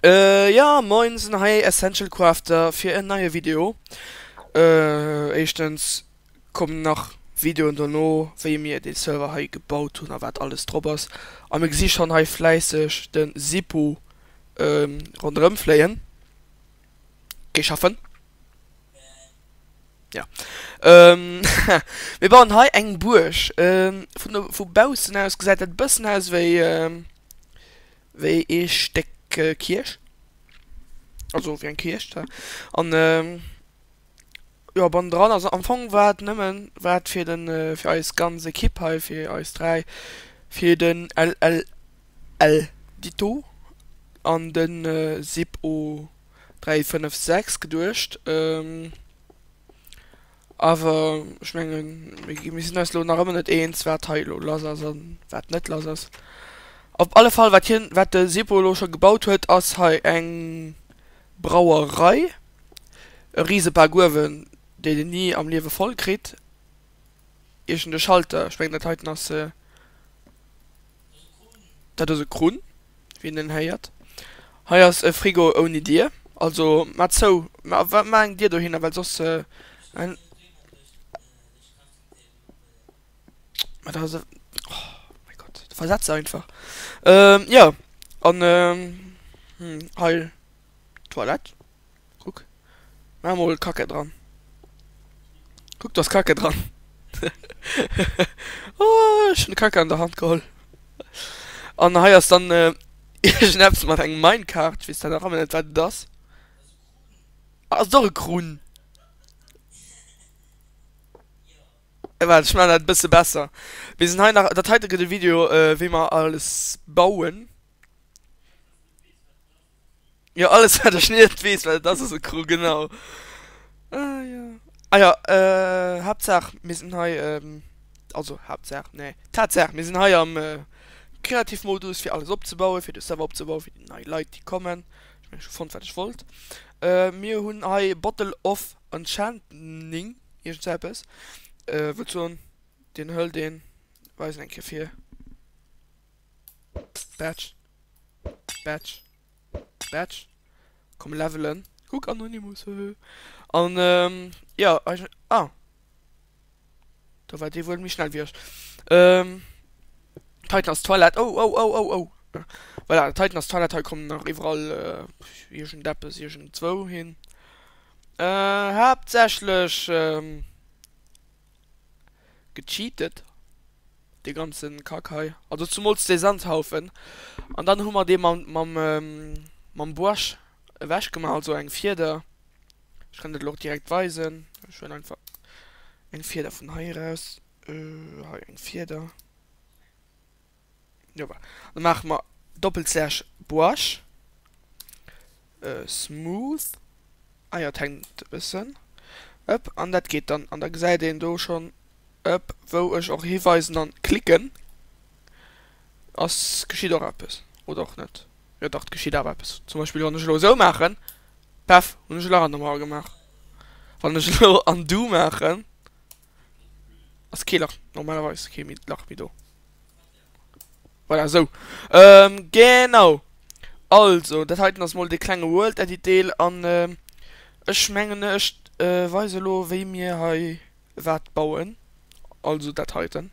Ja moinsen, hei Essential Crafter fir en neie Video. Éischtens kommen nach Videoen dono wéi mir dee Server hei gebaut hunn a wat alles drop ass. A mir gesi schonn hei fläisseg de Sipo ronderëm fléien. Géi schaffen. Ja. Mir bauen hei eng Buerg. Vun vu baussen aus gesäit dat e bëssen aus wéi. Wéi ee Stéck Kierch, also wéi eng Kierch zwar, an jo bannendran, also am Fong war et nëmmen war et fir den fir eis ganz Ekipp hei, fir eis 3, fir den LLL Dito an den Sip O 3 5 6 geduecht. Awer ech mengen, mir sinn eis elo nach ëmmer net eens, wat hei elo lass ass a wat net lass ass. Op alle Fall, wat hien, wat de Sipo elo scho gebaut huet, ass hei eng Brauerei, e rise Baguewen, deen en ni am Liewe voll kritt. Iergend e Schalter, ech mengen dat heiten ass. Dat ass e Krunn, wéi een en héiert. Hei ass e Frigo ouni Dier. Also mat zou, ma eng Dier dohinner, well soss. Ma dat ass e, oh mäi Gott, du versetz se einfach. Jo, an hei d'Toilette. Kuck. Maach mol Kacke dran. Kuck, do ass Kacke dran. Oh, ech hunn Kacke an der Hand geholl. An hei ass dann äh, iergendeppes mat engem Minecart. Ech weess dat nach ëmmer net, wat et ass. Ass et och e Krunn? Waart, ech maachen dat e bësse besser. Mir sinn hei nach, dat heite gëtt e Video, äh, wéi mer alles bauen. Jo, alles wat ech net weess, wat et ass, ass e Krou, genau. Ah, ja. Ah ja, äh, Haaptsaach, mir sinn hei, ähm, also Haaptsaach, nee, Tatsaach, mir sinn hei am äh, Kreativmodus, fir alles opzebauen, fir de Server opzebauen, fir déi nei Leit, déi kommen. Ech mengen, ech hu fonnt, wat ech wollt. Äh, mir hunn hei Bottle of Enchanting, iergend sou eppes. Äh, wëllt soen, deen hëlt een, weisen eng Kéier vir. Batch. Batch. Batch. Komm levelen. Kuck Anonymous. An ähm, ja, ah. Da war dee wuel méi schnell wéi ech. Ähm, Titan ass Toilette. Oh, oh, oh, oh, oh. Voilà, Titan ass Toilette. Hei kommen nach iwwerall äh, iergendeppes, iergendzwou hin. Äh, haaptsächlech ähm, gecheatet. Dee ganzen Kack hei. Also zumools dee Sandhaufen. An dann hu mer dee mam, mam, mam Brush ewech gemaach, also eng Fieder. Ech kann dat elo och direkt weisen. Ech huelen einfach eng Fieder vun hei eraus. Hei eng Fieder. Jo, voilà. Dann maache mer Doppelslash Brush. Smooth. Ah jo, et hänkt e bëssen. Ëpp, an dat geet dann. An da gesäit een do schonn. Ëpp, wou ech och hiweisen an klicken, ass geschitt och eppes. Oder och net. Jo dach, et geschitt awer eppes. Zum Beispill wann ech elo esou maachen, paff, hunn ech e Lach an der Mauer gemaach. Wann ech elo undo maachen, ass kee Lach, normalerweis kee Lach méi do. Voilà, esou. Genau. Also, dat heiten ass mol dee klenge World Edit Deel an ech mengen ech weise elo wéi mir hei Wat bauen, also dat heiten.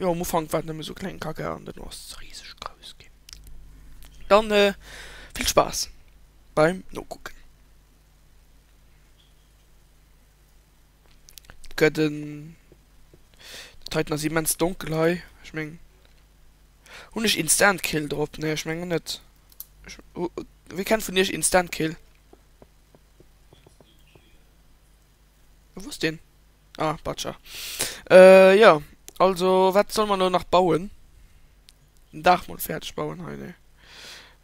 Jo, am Ufank war et nëmme sou kleng Kacke an duerno ass et riseg grouss ginn. Dann vill Spaass beim Nokucken. Et gëtt en, dat heiten ass immens donkel hei, ech meng, hunn ech Instant Kill drop? Nee, ech mengen net. Wie kennt vun iech Instant Kill? Wou ass deen? Ah, Batscha. Äh, jo. Also, wat soll mer elo nach bauen? Den Daach mol fäerdeg bauen hei, ne?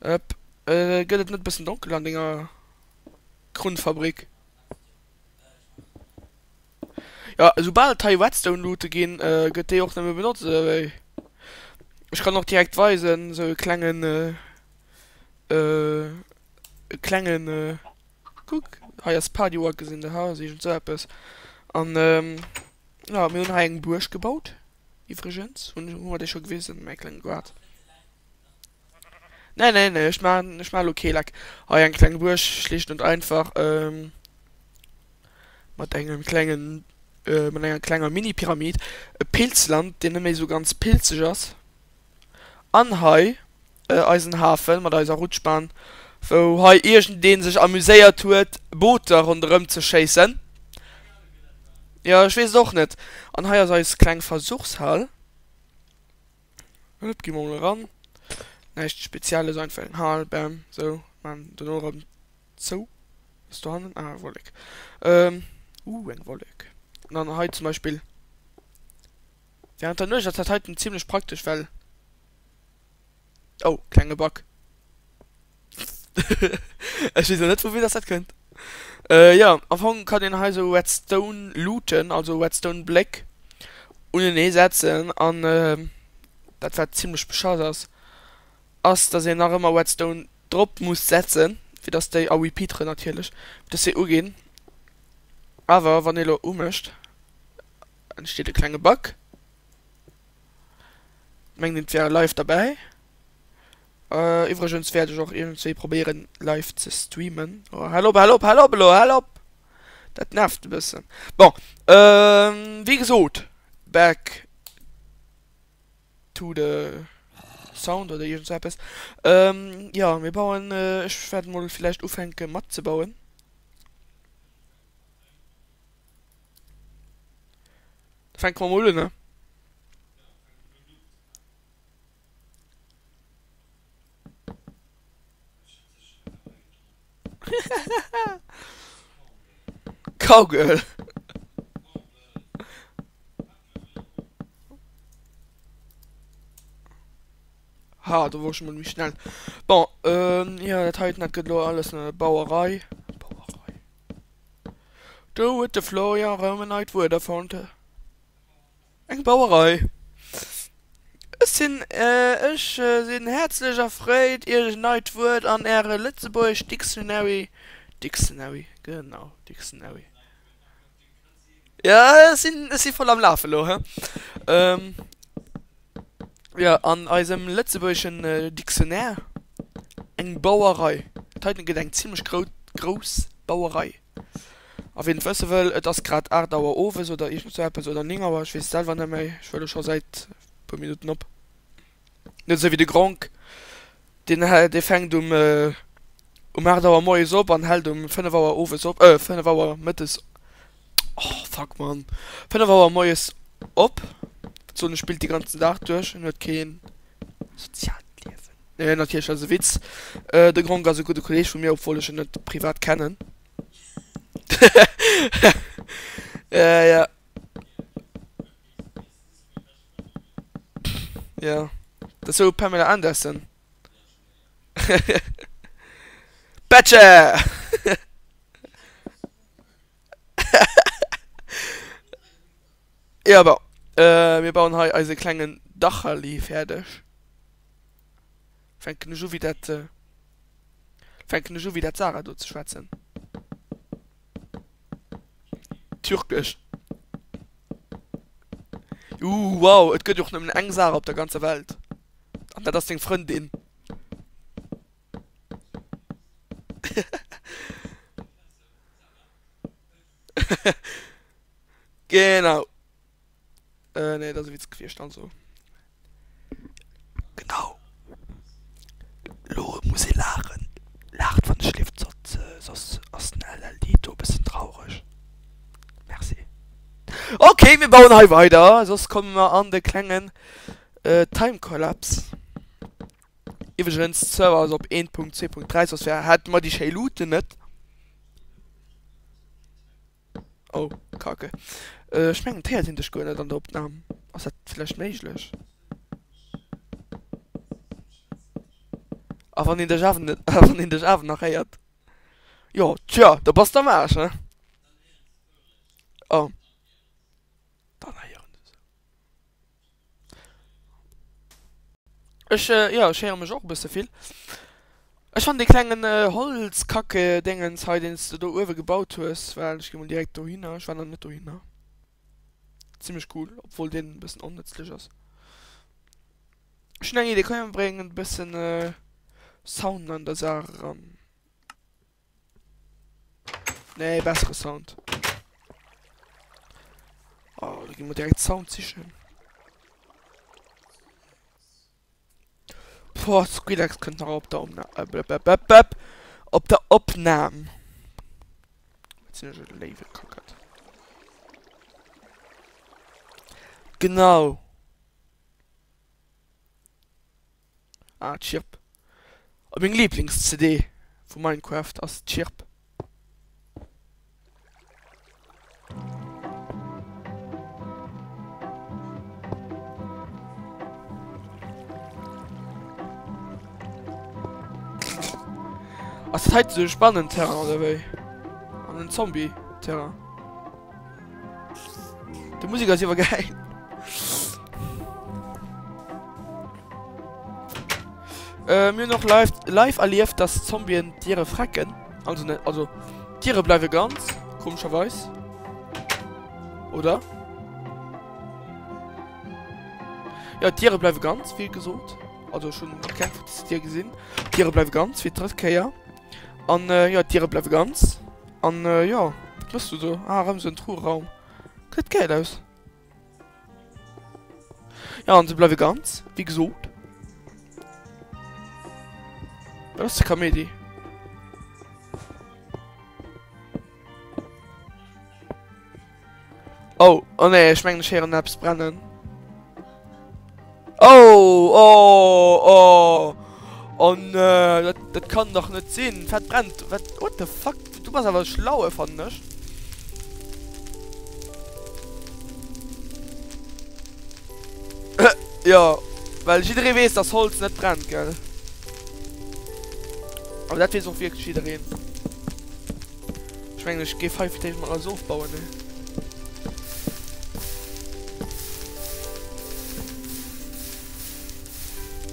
Ëpp. Äh, gëtt et net e bëssen donkel an denger Krunnfabrik? Jo, esoubal et hei Redstone-Lute ginn, äh, gëtt déi och nëmme benotzt, oder wéi? Ech kann och direkt weisen, esou e klengen, äh, e klengen, äh, Kuck, hei ass Party Workers in the House, iergend sou eppes. An jo, mir hunn hei eng Buerg gebaut, iwwregens. Hunn, hu mer déi scho gewisen, mäi klenge Goart? Nee, nee, nee, ech maachen, ech maachen elo kee Leck. Hei eng kleng Buerg, schlicht und einfach, ähm, mat engem klengen, äh, mat enger klenger Mini-Pyramid. E Pilzland, deen net méi esou ganz pilzeg ass. An hei eisen Hafen mat eiser Rutschbahn, wou hei iergendeen sech amuséiert huet Booter ronderëm ze schéissen. Jo, ech weess et och net. An hei ass eis kleng Versuchshal. Hup, gi mer mol eran. Näischt Spezielles, einfach eng Hal, bam, sou. Maan dono erëm zou. Was ass dohannen? Ah, Wollek. Uh, eng Wollek. An dann hei zum Beispill während der Nuecht ass dat heiten zimmlech praktesch, well. Oh, klenge Bug. Ech weess och net, vu wéi dass dat kënnt. Äh, jo, am Fong kann een hei sou Redstone looten, also Redstone Bléck unenee setzen an dat wat zimmlech beschass ass, ass dass een nach ëmmer Redstone drop muss setzen, fir dass déi, a Repeateren natierlech, fir dass se uginn. Awer wann ee lo umécht, entsteet e klenge Bug. Mengt een et wär live derbäi. Iwwregens wäert ech och iergendswéi probéieren live ze streamen. Oh, hal op, hal op, hal op elo, hal op! Dat nervt e bëssen. Bon, wéi gesot, back to the sound oder iergend sou eppes. Jo, mir bauen, ech wäert mol villäicht ufänke matzebauen. Fänke mer mol un, ne? Cowgirl. Ha, do wor ech emol méi schnell. Bon, ähm, jo, dat heiten, dat gëtt elo alles eine Bauerei. Bauerei. Do huet de Florian erëm en neit Wuert erfonnt. Eng Bauerei. Ech sinn, ech sinn häerzlech erfreet, Iech en neit Wuert an Äre Lëtzebuergesch Dictionary, Dictionary, genau, Dictionary. Jo, ech sinn, ech si voll am Lafe elo, he. Jo, an eisem lëtzebuergeschen Dictionnaire, eng Bauerei. Dat heiten gëtt eng zimlech grouss Bauerei. A wien et wësse wëll, et ass grad 8 Auer owes oder iergend sou eppes, oder 9 Auer, ech weess et selwer net méi, ech huele scho säit e puer Minutten op. Net esou wéi de Gronkh, deen dee fänkt um um 8 Auer moies op an hält um 5 Auer owes op, äh 5 Auer mëttes, oh fuck man, 5 Auer moies op, wat soen ech, spillt de ganzen Dag duerch en huet keen soziaalt Liewen. Nee, natierlech ass e Witz. De Gronkh ass e gudde Kolleeg vu mir, obwuel ech en net privat kennen. Ja. Ja. Dat ass sou Pamela Anderson. Betche! Ja, bon. Mir bauen hei eise klengen Dacherli fäerdeg. Fänken ech u wéi dat, fänken ech u wéi dat Sarah do ze schwätzen. Türkesch. Uh, wow, et gëtt jo och nëmmen eng Sarah op der ganzer Welt. An dat ass deng Frëndin. Genau. Äh, nee, dat ass e Witz gewiescht, also. Genau. Lo muss ee laachen. Laacht wann ech lieft, soss ass den LLD do e bëssen traureg. Merci. Ok, mir bauen hei weider, soss komme mer an de klengen Time Collapse. Iwwregens, de Server ass op 1.2.3, soss wär, hätte mer déi schéi Luuten net. Oh, Kacke. Ech mengen, et héiert een dech guer net an der Opnam. Ass dat vläicht méiglech? A wann een dech awer net, a wann een dech awer nach héiert? Jo, tja, da bass de am Aarsch, ne? Oh. Dann héieren se se. Ech, jo, ech héiere mech och e bësse vill. Ech fannen dee klengen Holzkacke-Déngens hei, deen s de do uewe gebaut hues, well ech gi mol direkt dohinner, ech war nach net dohinner, zimmlech cool, obwuel deen e bëssen onnëtzlech ass. Ech hunn eng Idee, komm mir bréngen e bëssen. Sound an der Saach eran. Nee, bessere Sound. Oh, da gi mer direkt Sound sichen. Boah, Skrillex kënnt nach op der Opna äh, op der Opnahm. Wat sinn ech e léiwe Kackert. Genau. Ah, Chirp. Oh, meng Lieblings-CD vu Minecraft ass Chirp. Ass dat hei esou e spannend Terrain oder wéi? An en Zombie-Terrain. De Musik ass iwwer geil. Äh, mir hunn och live, live erlieft, dass Zombien d'Diere frecken. Also net, also d'Diere bleiwe ganz, komescherweis. Oder? Ja, d'Diere bleiwe ganz, wéi gesot. Also ech hunn nach keng Dier gesinn. D'Diere bleiwe ganz, fir d'drëtt Kéier. An äh, ja, d'Diere bleiwe ganz. An äh, ja, wat mëss du do? Ah, erëm sou en Truheraum. Gesäit geil aus. Ja, an se bleiwe ganz, wéi gesot. Wat ass de Kaméidi? Oh, oh nee, ech mengen ech héieren eppes brennen. Oh, oh, oh. Oh nee, dat, dat kann dach net sinn. Wat brennt? Wat, what the fuck? Du bass awer e Schlaue, fannen ech. Jo, well jidderee weess, dass Holz net brennt, gell? Awer dat weess och wierklech jiddereen. Ech mengen, ech géif hei fir d'éischt mol alles ofbauen, ne?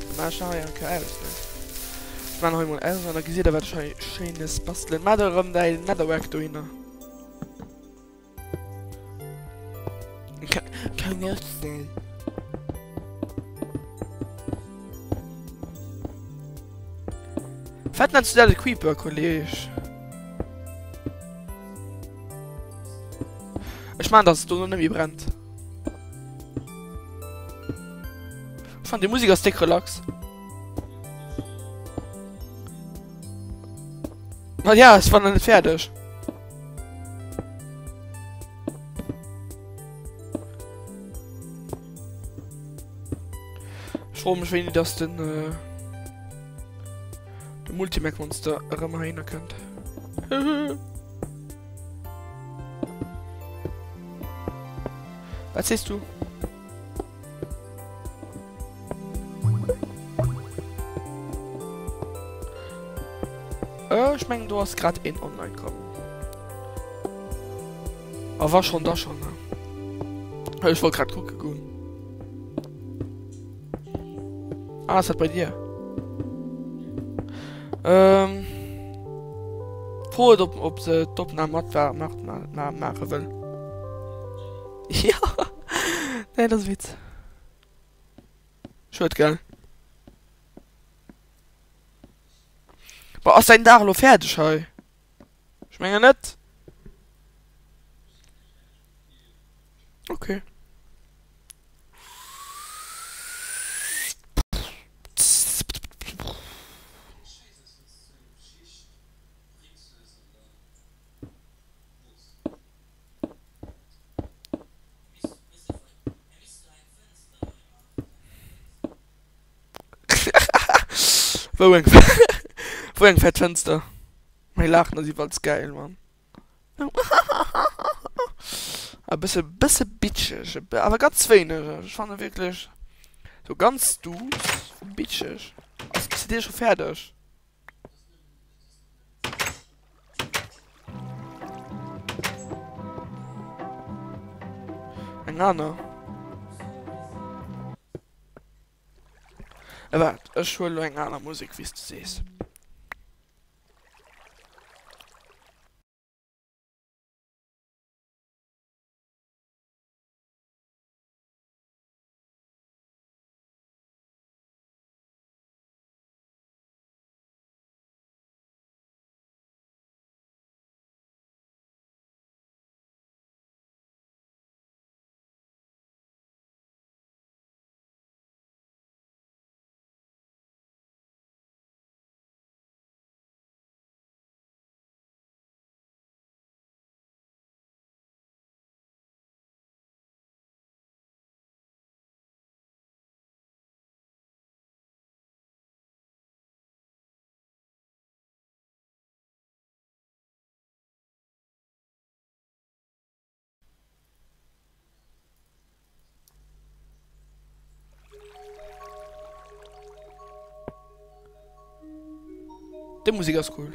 Da maan ech nach hei eng Kéier aus, ne? Ech maan hei mol aus an da gesitt der, wat ech hei Schéines bastelen. Maach der erëm däi Netherrack dohinner. Keng Auswahl. Wat nennst du dat e Creeper, Kolleg? Ech maan, dass et dono net méi brennt. Ech fannen déi Musik ass déck relax. Ma ja, ech war nach net fäerdeg. Ech froe mech wéini dass den äh, de Multimech Monster erëm heihinner kënnt. Wat sees du? Äh, ech mengen do ass grad een online komm. A wa schon, da schon, ne? Ech wollt grad kucke goen. Ah, ass dat bei dir? Ähm, fro et, ob, ob se d'Opnam mat war, mat, ma, maache wëll. Ja, nee, dat ass e Witz. Schued, gell? Boah, ass däin Dag elo fäerdeg hei? Ech mengen net. Okay. Wou eng wou eng fett Fënster? Mäi Laachen ass iwweralls gäil, Mann. E bësse bësse bitcheg, awer ganz wéineg. Ech fanne wierklech sou ganz duuss bitcheg. Ass d'CD scho fäerdeg? Eng aner. Äh, waart, ech huelen elo eng aner Musek, wéi s du sees. Déi Musek ass cool.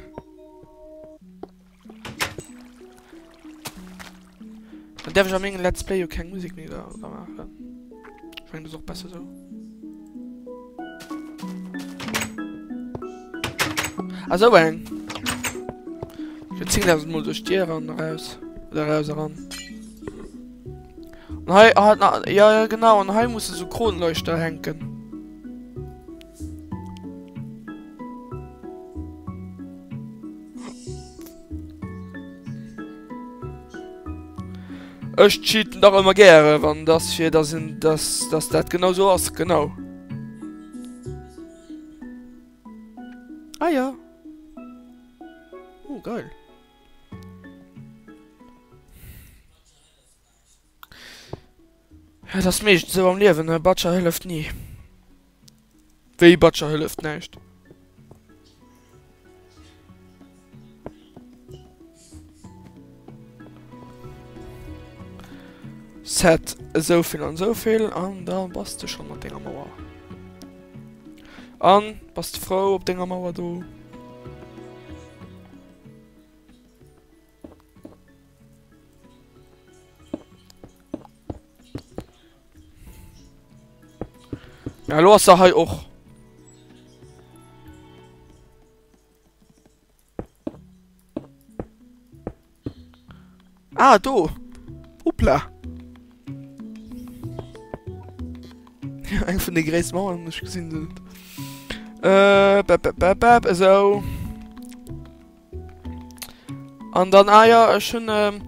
Dann därf ech a mengem Let's Play jo keng Musek méi dra maachen. Ech mengen, dat ass och besser sou. Ah, sou eng. Fir 10.000 Mol duerch d'Dier eran, eraus. Oder eraus, eran. An hei, ah, na, ja, ja, genau, an hei musse sou Kronleuchter hänken. Ech cheaten dach ëmmer gäre wann dass fir dass en dass dass dat genau sou ass genau. Ah ja. Oh geil. Ja, dat ass meeschtens sou am Liewen, ne? Batscher hëlleft ni. Wéi Batscher hëlleft näischt? Set esou vill an esou vill an da bass de scho mat denger Mauer. An bass de frou op denger Mauer do? Ja, elo ass se hei och. Ah, do. Hoppla. Eng vun de gréisste Mauern, déi ech gesinn hunn. Äh, bäp, bäp, bäp, bäp, esou. An dann, ah ja, ech hunn, ähm,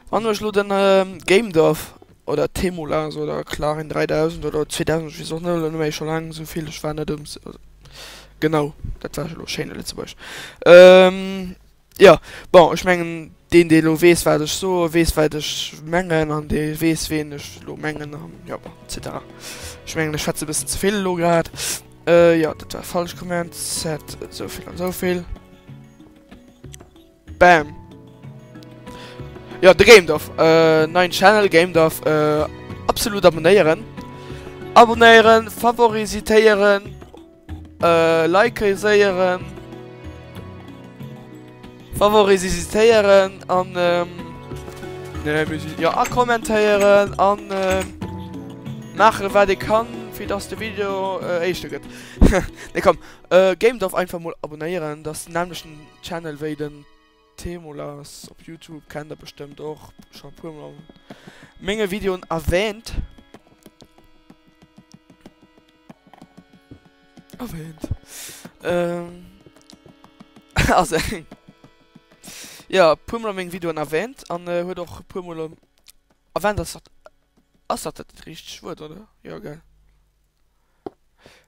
wann ech elo den ähm, Gamedorf oder Temolas oder Clarin 3000 oder 2000, ech weess och net elo méi, scho laang esou vill, ech war net ëm, genau, dat war elo schéine Lëtzebuergesch. Ähm, jo, bon, ech mengen, deen, dee elo weess, wat ech soe, weess, wat ech mengen an dee weess, ween ech elo mengen an jo, bon, et cetera. Ech mengen, ech schwätze e bëssen ze vill elo grad. Äh, jo, dat war falsch Command, set esou vill an esou vill. Bam. Ja, de Gamedorf. Äh, neien Channel, Gamedorf. Äh, absolut abonnéieren. Abonnéieren, favorisitéieren, äh, likeiséieren, favorisitéieren an, ähm, ne, ja, a kommentéieren an, äh, maachen, wat ee kann, fir dass de Video äh, éischter gëtt. Ne, komm. Äh, Gamedorf einfach mol abonnéieren, dat ass den nämlechten Channel wéi den Temolas op Youtube, kennt der bestëmmt och, scho e puer mol an menge Videoen erwähnt. Erwähnt. Ähm, ass eng, jo, e puer mol an menge Videoen erwähnt an huet och e puer mol erwähnt, ass dat, ass dat dat richtegt Wuert, oder? Jo, gell?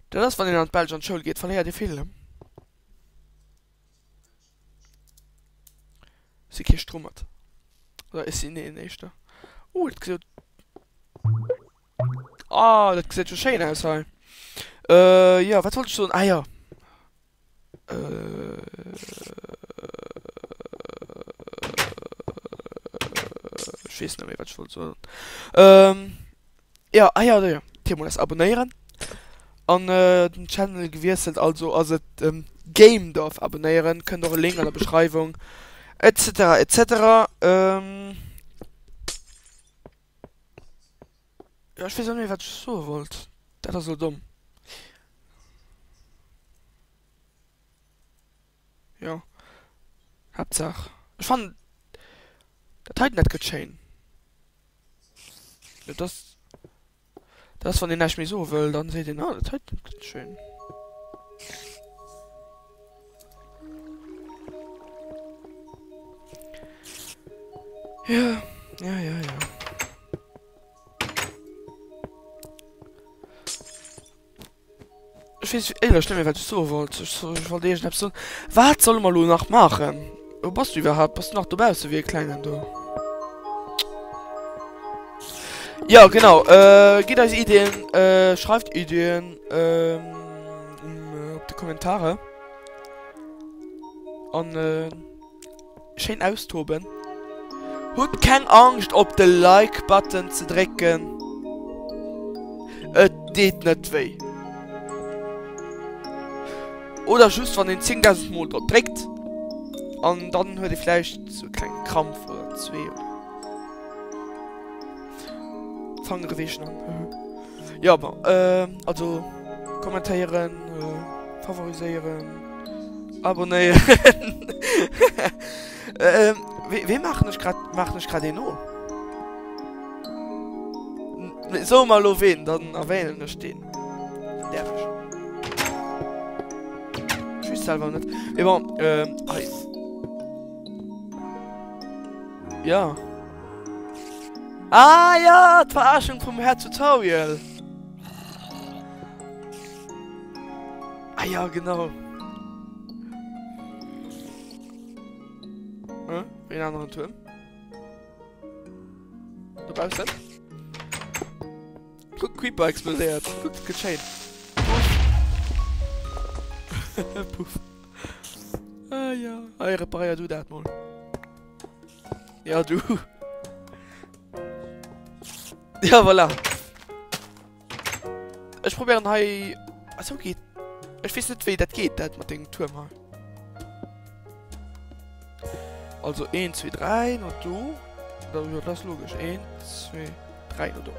Dat ass wann een an d'Belsch an d'Schoul geet, verléiert ee vill. Ech si kee Strummert. Oder ech sinn een éischter. Uh, dat gesäit. Ah, dat gesäit jo schéin aus hei. Äh, jo, wat wollt ech soen? Ah jo. Ech weess net méi wat ech wollt soen. Jo, ah jo, jo, Timolas abonnéieren an den Channel gewiesselt, also ass et Gamedorf abonnéieren, kënnt och e Link an der Beschreiwung etc etc. Jo, ech weess och net méi wat ech soe wollt, dat ass elo domm. Jo, Haaptsaach ech fannen dat heiten dat gëtt schéin. Dat ass dat ass wann een näischt méi soe wëll, dann seet een, ah dat heiten gëtt schéin. Jo, jo, jo, jo. Ech weess éierlech net méi wat ech soe wollt. Ech wollt iergendeppes soen. Wat solle mer elo nach maachen? Wou bass du iwwerhaapt? Bass du nach dobausse wéi e Klengen do? Jo genau, gitt eis Iddien, schreift Iddien op de Kommentare an. Schéin austoben. Hutt keng Angscht op de Like Button ze drécken. Et deet net wéi. Oder just wann een 10.000 mol drop dréckt an dann huet ee vläicht sou e klenge Krampf oder zwee oder d'Fangere weechen an höhö. Jo bon, also kommentéieren, favoriséieren, abonnéieren. Wee maachen ech grad, maachen ech grad een no? So mer elo ween, dann erwähnen ech deen. Däerf ech? Ech weess selwer net. Mee bon, hei. Ja. Ah ja, d'Verarschung vum Här Tutorial. Ah ja, genau. Hm? Wéi en aneren Tuerm? Dobaussen? Kuck, Creeper explodéiert. Kuck, dat gëtt schéin. Puff. Puff. Ah ja. Hei, reparéier du dat mol. Ja, du. Ja, voilà. Ech probéieren hei... Achso, geet... Ech weess net, wéi dat geet, dat mat dengem Tuerm hei. Also 1, 2, 3, no do. Dat ass logesch. 1, 2, 3, no do.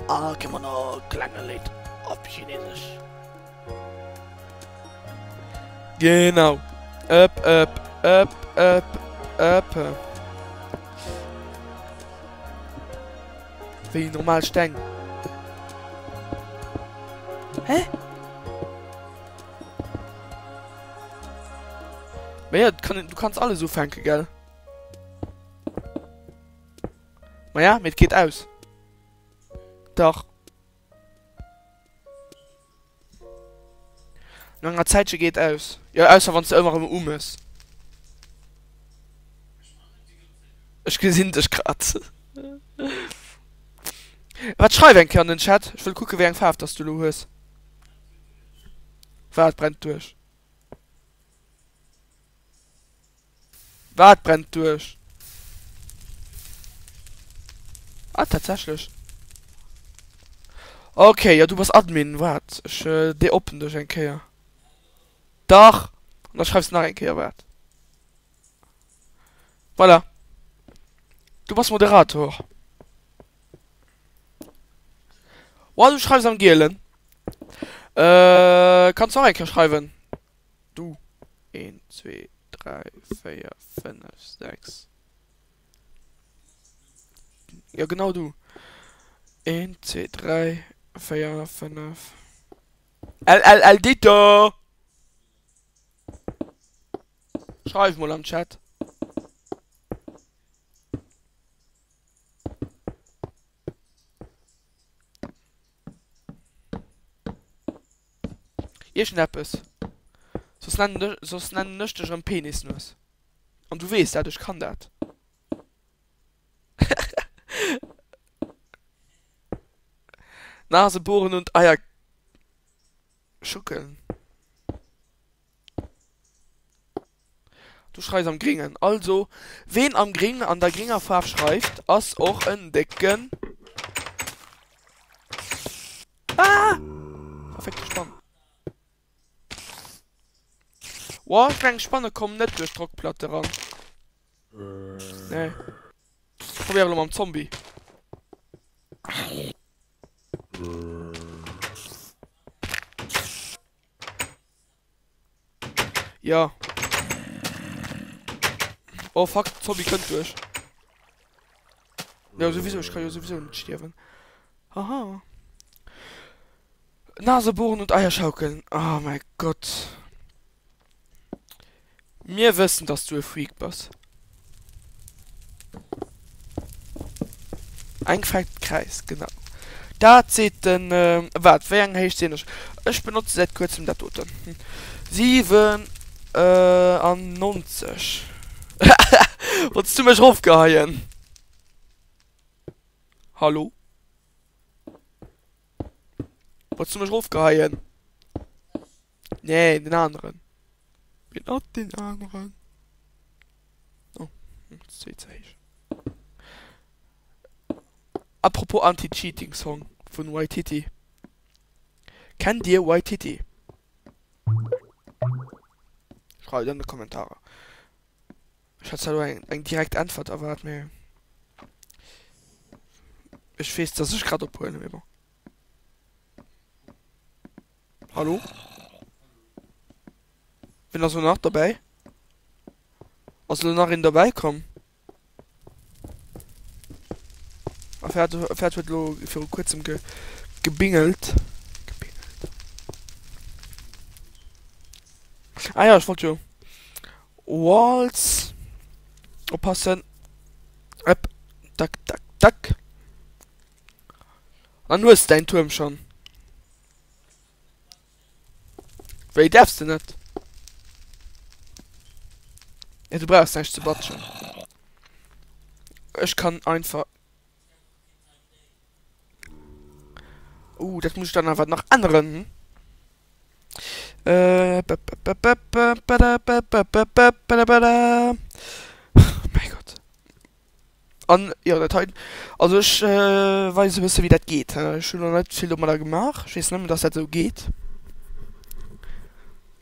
Ah, Kimono, klenge Lied op Chinesesch. Genau. Up, up, up, up, up. Wéi normal Steng. Hä? Ma ja, kann, du kannst alles ufänken, gell? Ma ja, mee et geet aus. Dach. No enger Zäitche geet aus. Jo, ausser wann s de ëmmer erëm umëss. Ech gesinn dech grad. Wat schreif eng Kéier an den Chat, ech wëll kucke wéi eng Faarf dass du elo hues. Wat brennt duerch? Wat brennt duerch? Ah, tatsächlech. Okay, ja du bass Admin, waart, ech deoppen dech eng Kéier. Dach! An da schreifs de nach eng Kéier, waart. Voilà. Du bass Moderator. Wow, du schreifs am Gielen. Äh, kanns nach eng Kéier schreiwen? Du. 1, 2, 3, 4, 5, 6. Ja, genau du. 1, 2, 3, 4, 5. L, L, L, Dito! Schreif mol am Chat. Iergendeppes. Soss nennen ech, soss nennen ech dech erëm Penisnues. An du weess dat, ech kann dat. Nase bohren und Eier schuckeln. Du schreis am Gringen. Also, ween am Gring an der gringer Faarf schreift, ass och en décken. Ah! Verféckte Spann. Woah, ech mengen d'Spanne kommen net duerch d'Drockplatte ran. Nee. Ech probéiere lo mam Zombie. Ja. Oh fuck, Zombie kënnt duerch. Ja, sowieso, ich kann jo sowieso net stierwen. Haha. Nase bohren und Eier schaukeln. Oh mein Gott. Mir wëssen, dass du e Freak bass. Eng fänkt Kräiz, genau. Dat seet den, waart, wéi eng Héicht sinn ech? Ech benotze säit kuerzem dat doten. 97. Wollts du mech erofgeheien? Hallo? Wollts du mech erofgeheien? Nee, den aneren. Wien ass deen aneren? Oh, dat ass wéi ze héich. Apropos Anti-Cheating Song vun Waititi. Kennt dir Waititi? Schreift an de Kommentarer. Ech hat zwar elo eng eng direkt Äntwert erwaart, mee ech weess, dass ech grad ophuelen, mee bon. Hallo? Wien ass elo nach dobäi? Ass elo nach een dobäi komm? A Pferd, Pferd huet elo viru kuerzem ge, gebingelt. Gebingelt. Ah ja, ech wollt jo Walls oppassen. Ëpp, tak, tak, tak. An hues däin Tuerm schonn. Wéi däerfs de net? Ja, du brauchs näischt ze batschen. Ech kann einfach. Uh, dat muss ich dann awer nach änneren. Äh, Mäi Gott. An jo, dat hei, also ech weisen e bësse wéi dat geet. Ech hunn nach net vill domadder gemaach, ech weess nëmmen, dass dat esou geet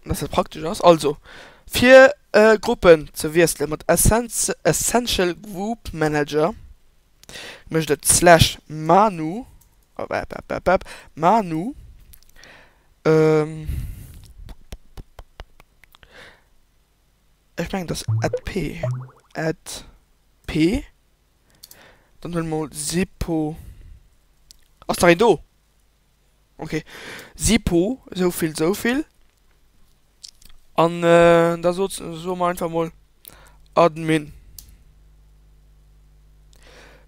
an dass dat praktesch ass. Also fir Gruppen ze wiessele mat Essential Group Manager mécht et slash manu, manu, Ech mengen et ass at p, at p, dann huele mer mol Sipo, ass nach een do? Ok, Sipo esouvill esouvill an da sot soe mer einfach mol Admin.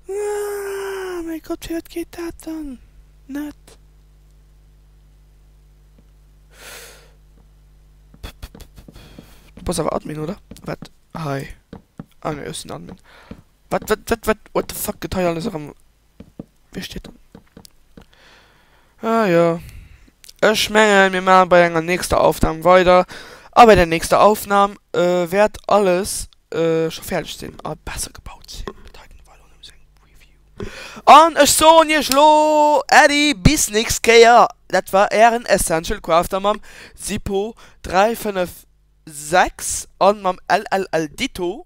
Ah mäi Gott, firwat geet dat dann net? Du bass awer Admin, oder? Wat? Hei. Ah nee, ech sinn Admin. Wat, wat, wat, wat, what the fuck gëtt hei alles erëm... Wéi steet dann? Ah jo. Ech mengen, mir maache bei enger nächster Aufnam weider. A bei der nächster Aufnam äh, wäert alles äh, scho fäerdeg sinn a besser gebaut sinn. Dat heiten war elo nëmme sou eng Preview. An ech soen iech lo Äddi bis nächst Kéier. Dat war ären Essential Crafter mam Sipo 356 an mam LLL Ditto.